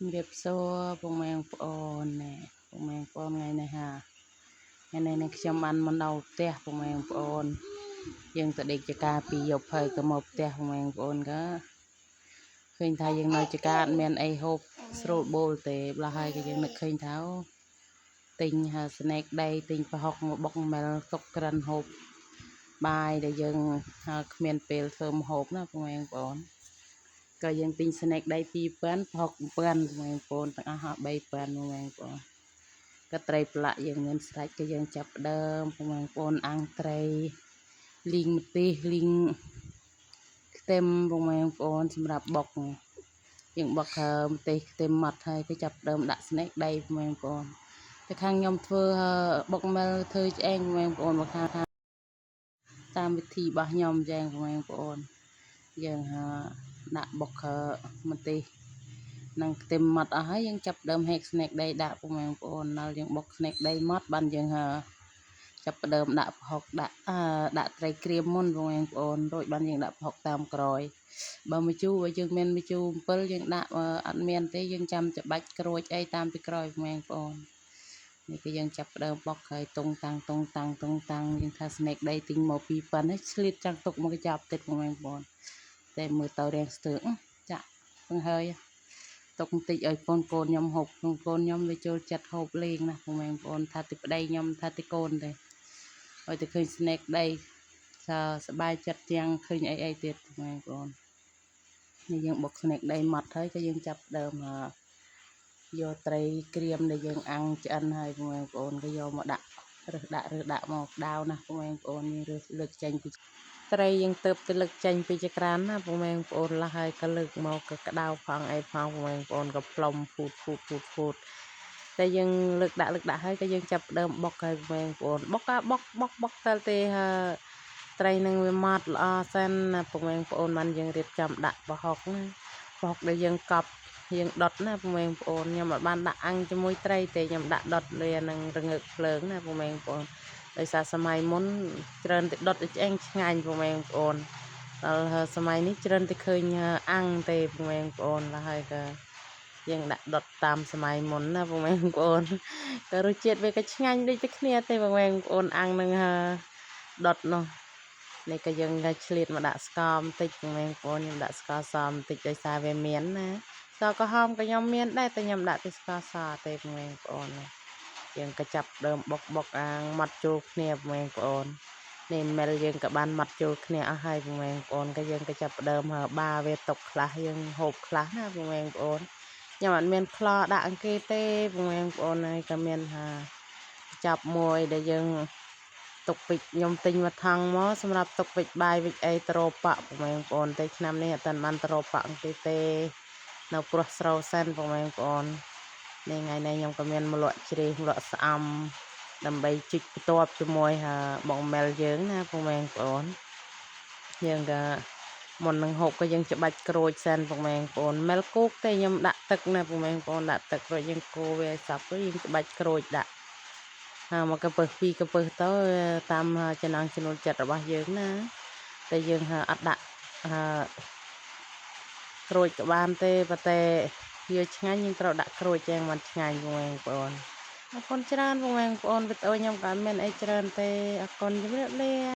ជំរាបសួរពុកម៉ែបងប្អូនណែពុកម៉ែបងប្អូនថ្ងៃនេះហាថ្ងៃនេះនឹងខ្ញុំបានមកដល់ផ្ទះពុកម៉ែបងប្អូនយើងទៅដេកចកាពីយប់ហើយក៏មកផ្ទះពុកម៉ែបងប្អូនក៏ឃើញថាយើងនៅចកាអត់មានអីហូបស្រួលបូលទេម្ល៉េះហើយក៏យើងនឹកឃើញថាអូទិញហាស្នែកដីទិញប្រហុកមកបុកមែលទុកក្រិនហូបបាយដែលយើងគ្មានពេលធ្វើម្ហូបណាពុកម៉ែបងប្អូន ក៏យើងទិញស្នែកដី2000ប្រហុក1000បងប្អូនទាំងអស់3000បងប្អូនក៏ត្រីប្រឡាក់យើងមានស្រេចក៏យើងចាប់ផ្ដើមបងប្អូនអាំងត្រីលីងម្ទេសលីងខ្ទឹមបងប្អូនសម្រាប់បុកយើងបុកម្ទេសខ្ទឹមម៉ត់ហើយក៏ចាប់ផ្ដើមដាក់ស្នែកដីបងប្អូនតែខាងខ្ញុំធ្វើបុកមែលធ្វើឆ្អេងបងប្អូនមកខាងតាមវិធីរបស់ខ្ញុំចឹងបងប្អូនយើងដាក់បុកម្ទេសនិងខ្ទឹមម៉ត់អស់ហើយយើងចាប់ដើមហែកស្នែកដីដាក់ពុកម៉ែបងប្អូនដល់យើងបុកស្នែកដីម៉ត់បានយើងចាប់ដើមដាក់ប្រហុកដាក់ដាក់ត្រីក្រៀមមុនពុកម៉ែបងប្អូនរួចបានយើងដាក់ប្រហុកតាមក្រោយបើម្ជូរបើយើងមានម្ជូរ7យើងដាក់អត់មានទេយើងចាំច្បាច់ក្រួចអីតាមពីក្រោយពុកម៉ែបងប្អូននេះគឺយើងចាប់ដើមបុកហើយតុងតាំងតុងតាំងតុងតាំងយើងថាស្នែកដីទិញមក2000នេះឆ្លៀតចង់ទុកមកកញ្ចប់ទៀតពុកម៉ែបងប្អូនតែមើលទៅរាងស្ទើងចាក់ពឹងហើយទុកបន្តិចឲ្យកូនកូនខ្ញុំហូបកូនកូនខ្ញុំវាចូលចិត្តហូបលេងណាពុកម៉ែបងប្អូនថាទីប្តីខ្ញុំថាទីកូនទេឲ្យតែឃើញស្នែកដីថាសบายចិត្តជាងឃើញអីអីទៀតពុកម៉ែបងប្អូននេះយើងបុកស្នែកដីម៉ត់ហើយក៏យើងចាប់ដើមយកត្រីក្រៀមដែលយើងអាំងឆ្អិនហើយពុកម៉ែបងប្អូនក៏យកមកដាក់រើសដាក់រើសដាក់មកដាវណាពុកម៉ែបងប្អូនយើងរើសលើកចេញពីត្រីយើងទៅទៅលើកចេញពីចក្រានណាពុកម៉ែបងប្អូនឡោះហើយក៏លើកមកក៏ក្តៅផងអីផងពុកម៉ែបងប្អូនក៏ផ្លុំភូតភូតភូតភូតតែយើងលើកដាក់លើកដាក់ហើយក៏យើងចាប់ដើមបុកហើយពុកម៉ែបងប្អូនបុកបុកបុកបុកតែទេហើយត្រីនឹងវាម៉ត់ល្អសិនណាពុកម៉ែបងប្អូនបានយើងរៀបចំដាក់ប្រហុកណាប្រហុកដែលយើងកប់យើងដុតណាពុកម៉ែបងប្អូនខ្ញុំអត់បានដាក់អាំងជាមួយត្រីទេខ្ញុំដាក់ដុតវានឹងរងើកភ្លើងណាពុកម៉ែបងប្អូនដោយសារសម័យមុនច្រើនតែដុតឲ្យឆ្អេងឆ្ងាញ់ពុកម៉ែបងប្អូនដល់សម័យនេះច្រើនតែឃើញអាំងទេពុកម៉ែបងប្អូនแล้วហើយក៏យើងដាក់ដុតតាមសម័យមុនណាពុកម៉ែបងប្អូនក៏រសជាតិវាក៏ឆ្ងាញ់ដូចតែគ្នាទេពុកម៉ែបងប្អូនអាំងនឹងដុតនោះនេះក៏យើងក៏ឆ្លៀតមកដាក់ស្ករបន្តិចពុកម៉ែបងប្អូនខ្ញុំដាក់ស្ករសបន្តិចដោយសារវាមានណាស្ករក្រហមក៏ខ្ញុំមានដែរតែខ្ញុំដាក់តែស្ករសទេពុកម៉ែបងប្អូនណាយើងក៏ចាប់ដើមបុកបុកអាងម៉ត់ចូលគ្នាពុកម៉ែបងប្អូននេះមែលយើងក៏បានម៉ត់ចូលគ្នាអស់ហើយពុកម៉ែបងប្អូនក៏យើងក៏ចាប់ដើមបាវាទុកខ្លះយើងហូបខ្លះណាពុកម៉ែបងប្អូនខ្ញុំអត់មានផ្លោដាក់អង្គេទេពុកម៉ែបងប្អូនហើយក៏មានថាចាប់មួយដែលយើងទុកពេចខ្ញុំទិញមកថង់មកសម្រាប់ទុកពេចបាយវិចអីត្រប៉ពុកម៉ែបងប្អូនតែឆ្នាំនេះអត់ទាន់បានត្រប៉អង្គេទេនៅព្រោះស្រូវសិនពុកម៉ែបងប្អូននេះថ្ងៃនេះខ្ញុំក៏មានមលក់ជ្រេសមលក់ស្អំដើម្បីជីកបន្ទាប់ជាមួយបងមែលយើងណាពុកម៉ែបងប្អូនយើងក៏មុននឹងហូបក៏យើងច្បាច់ក្រូចសិនពុកម៉ែបងប្អូនមែលគោកទេខ្ញុំដាក់ទឹកណាពុកម៉ែបងប្អូនដាក់ទឹករួចយើងកូរវាឲ្យសព្វទៅយើងច្បាច់ក្រូចដាក់ហើយមកកពើពីរកពើទៅតាមចំណង់ចំណូលចិត្តរបស់យើងណាតែយើងអត់ដាក់អឺក្រូចក៏បានទេប៉ុន្តែវាឆ្ងាញ់យើងត្រូវដាក់ក្រូចយ៉ាងមិនឆ្ងាញ់ពុកម៉ែបងប្អូនអរគុណច្រើនពុកម៉ែបងប្អូនវីដេអូខ្ញុំក៏អត់មានអីច្រើនទេអរគុណជម្រាបលា។